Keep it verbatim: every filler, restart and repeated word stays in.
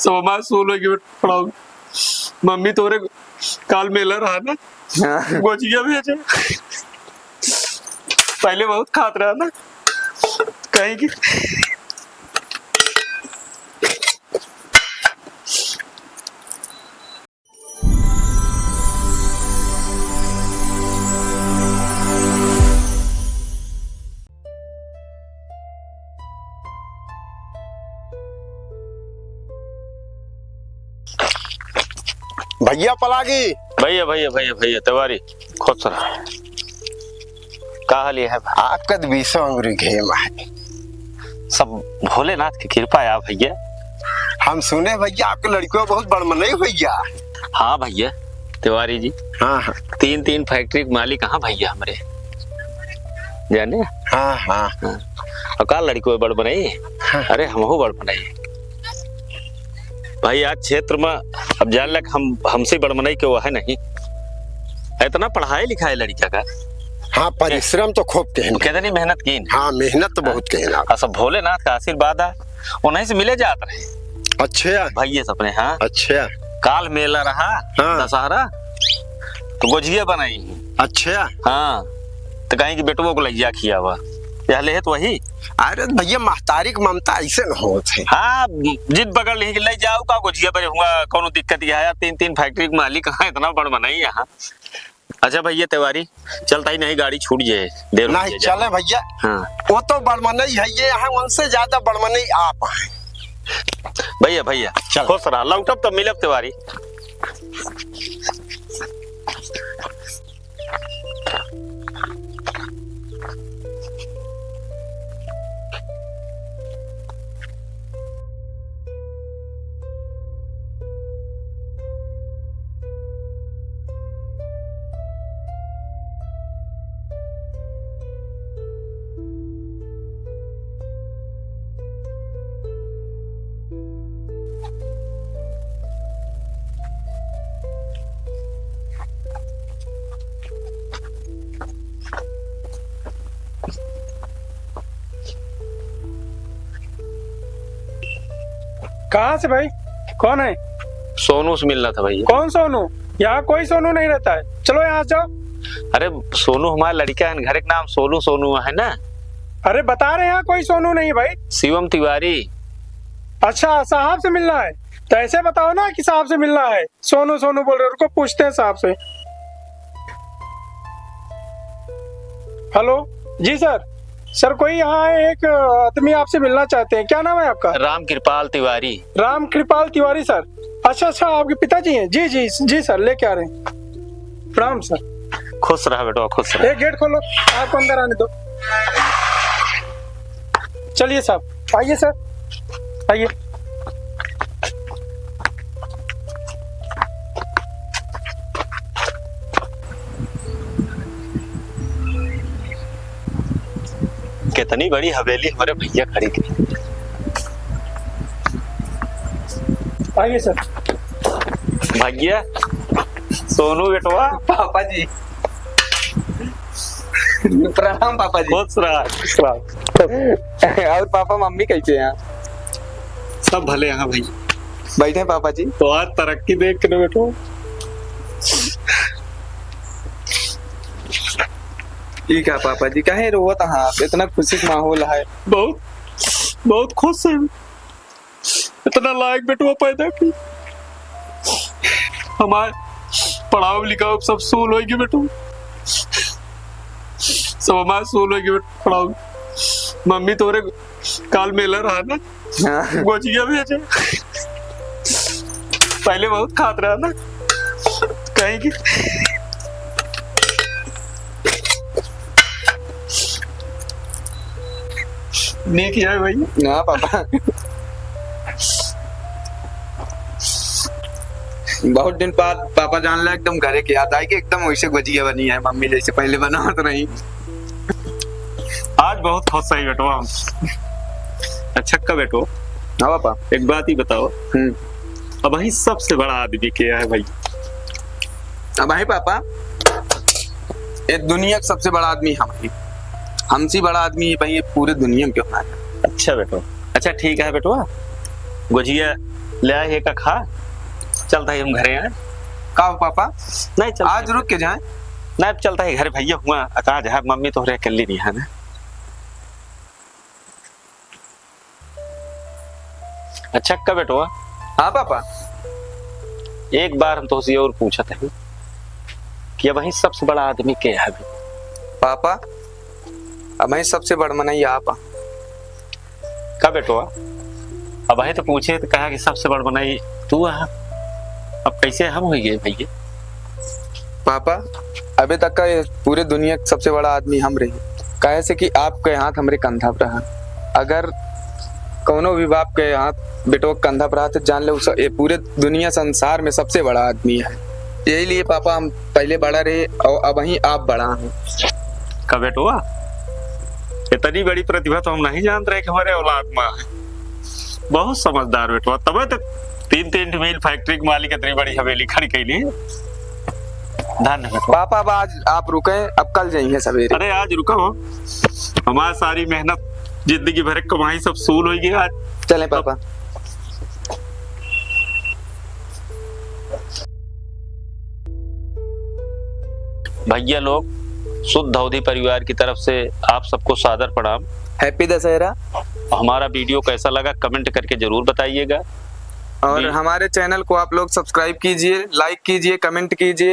सब हमार सोल होइ गए बेटवा, प्रणाम। मम्मी तोरे काल मेला रहा ना, हाँ। गोजिया भेजे। पहले बहुत खात रहा ना, कहीं की। भैया पलागी। भैया, भैया, भैया, भैया, तिवारी, खुश रहा। का हाल है? आपका तो बीसों अंगुरी घे में है। सब भोलेनाथ की कृपा है भैया। हम सुने भैया, आपके लड़कियों बहुत बड़मनई भैया। हाँ भैया, तिवारी जी। हाँ, हाँ। तीन, तीन फैक्ट्री के मालिक हाँ भैया हमरे। जाने? हाँ, हाँ। हाँ। और का लड़कियों बड़मनई? हाँ। अरे, हमहू बड़मनई। भाई, आज क्षेत्र में अब जान लग हम, हमसे बड़मनई के वो है नहीं। इतना पढ़ाई लिखाई लड़का का। हाँ, परिश्रम तो खूब केहन। कितनी मेहनत कीन। हाँ, मेहनत तो बहुत केहन। आ सब भोलेनाथ का आशीर्वाद है, उन्हीं से मिले जात रहे। अच्छा। भैया सपने, हाँ। अच्छा। काल मेला रहा, हाँ। दशहरा, तो गोजिया बनाई। अच्छा। हाँ, तो कहीं कि बेटवो को लैया खियावा, यह लेहे तो वही। अरे भैया, महतारी की ममता ऐसे न होत है। हाँ, जिद पकड़ ली कि ले जाओ का गोजिया बने हुआ, कौनो दिक्कत यह है यार, तीन, तीन फैक्ट्री के मालिक, कहाँ इतना बड़मनई यहाँ। अच्छा भैया तिवारी, चलता ही नहीं, गाड़ी छूट जाए, देर हो नहीं, जाए। चले भैया। हाँ। वो तो बड़मनई है ये, यहाँ उनसे ज्यादा बड़मनई आप हैं। भैया, भैया, चल। खुश रहा, लौटब तो मिलब तिवारी। कहाँ से भाई? कौन है? सोनू से मिलना था भैया। कौन सोनू? यहाँ कोई सोनू नहीं रहता है, चलो यहाँ से जाओ। अरे सोनू हमारा लड़का है, घर के नाम सोनू, सोनू है ना। अरे बता रहे हैं, यहाँ कोई सोनू नहीं भाई। शिवम तिवारी। अच्छा, साहब से मिलना है तो ऐसे बताओ ना कि साहब से मिलना है। सोनू सोनू बोल रहे, रुको पूछते हैं साहब से। हेलो, जी सर। सर कोई यहाँ है, एक आदमी आपसे मिलना चाहते हैं। क्या नाम है आपका? राम कृपाल तिवारी। राम कृपाल तिवारी सर। अच्छा अच्छा, आपके पिताजी हैं? जी जी जी सर, लेके आ रहे हैं। प्रणाम सर। खुश रहा बेटा, खुश रहा। एक गेट खोलो, आपको अंदर आने दो। चलिए साहब, आइए सर, आइए। कितनी बड़ी हवेली हमारे भैया खरीद ली। आइए सर। भैया, सोनू बेटवा। पापा जी। प्रणाम पापा जी। खुश रहा, खुश रहा। और पापा मम्मी कैसे हैं? सब भले हैं भाई। बैठे पापा जी। तो आज तरक्की देख के बेटो। ठीक है पापा जी, काहे रोवत हैं आप? इतना खुशी का माहौल है। बहुत, बहुत खुश है। इतना लायक बेटवा पैदा की। हमार पढ़ाव लिखाव सब सोल होइगे बेटो। सब हमार सोल होइगे बेटो, पढ़ाव। मम्मी तोरे काल मेला रहा ना, हाँ। गोजिया भेजे। पहले बहुत खात रहा ना, कहीं की नहीं किया है भाई। ना पापा। बहुत दिन बाद पापा जान ला एकदम घरे के याद आई कि एकदम वैसे गोजिया बनी है मम्मी जैसे पहले बनावत रही। आज बहुत खुश है बेटवा हम। अच्छा का बेटो। हाँ पापा। एक बात ही बताओ। हम्म। अबहीं सबसे बड़ा आदमी के है भाई? अबहीं पापा, ये दुनिया का सबसे बड़ा आदमी हम ही। हमसे बड़ा आदमी ये भाई, ये पूरे दुनिया में क्यों है? अच्छा बेटो, अच्छा ठीक है बेटवा, गोजिया ले आए, एका खा, चलता ही हम घरे आए। का हो पापा? नहीं, चल आज रुक के जाए। नहीं, अब चलता ही घरे भैया हुआ, अकाज है, मम्मी तोहरे अकेली नहीं है ना। अच्छा, का बेटवा? हाँ पापा। एक बार हम तोहसे और पूछत हैं कि अबहीं सबसे बड़ा आदमी के है? पापा, अबहीं सबसे बड़ मनई आप हैं। का बेटवा? अबहीं तो पूछे तो कहा कि सबसे बड़ मनई तू है, अब कैसे हम हुई गए भैया? पापा, अबे तक का ये पूरे दुनिया के सबसे बड़ा आदमी हम रही, काहे से कि आपके हाथ हमरे कंधा पर रहा। अगर कौनो भी बाप के हाथ बेटवा के कंधा पर रहा तो जान ले उस, ये पूरे दुनिया संसार में सबसे बड़ा आदमी है। यही लिए पापा हम पहले बड़ा रहे और अबहीं आप बड़ा हैं। का बेटवा, इतनी बड़ी प्रतिभा तो हम नहीं जानत रहे कि हमरे औलाद मा है। बहुत समझदार बेटवा, तबे तो तीन तीन ठे मिल फैक्ट्री के मालिक इतनी बड़ी हवेली खड़ी कैली। धन्य बेटवा। पापा, अब आज आप रुके, अब कल जाइए सवेरे। अरे आज रुका हो, हमारी सारी मेहनत, जिंदगी भर की कमाई सब सूल होई गई आज। चलें पापा। भैया लोग, शुद्ध अवधी परिवार की तरफ से आप सबको सादर प्रणाम। Happy दशहरा। हमारा video कैसा लगा comment करके जरूर बताइएगा। और जी। हमारे channel को आप लोग subscribe कीजिए, like कीजिए, comment कीजिए।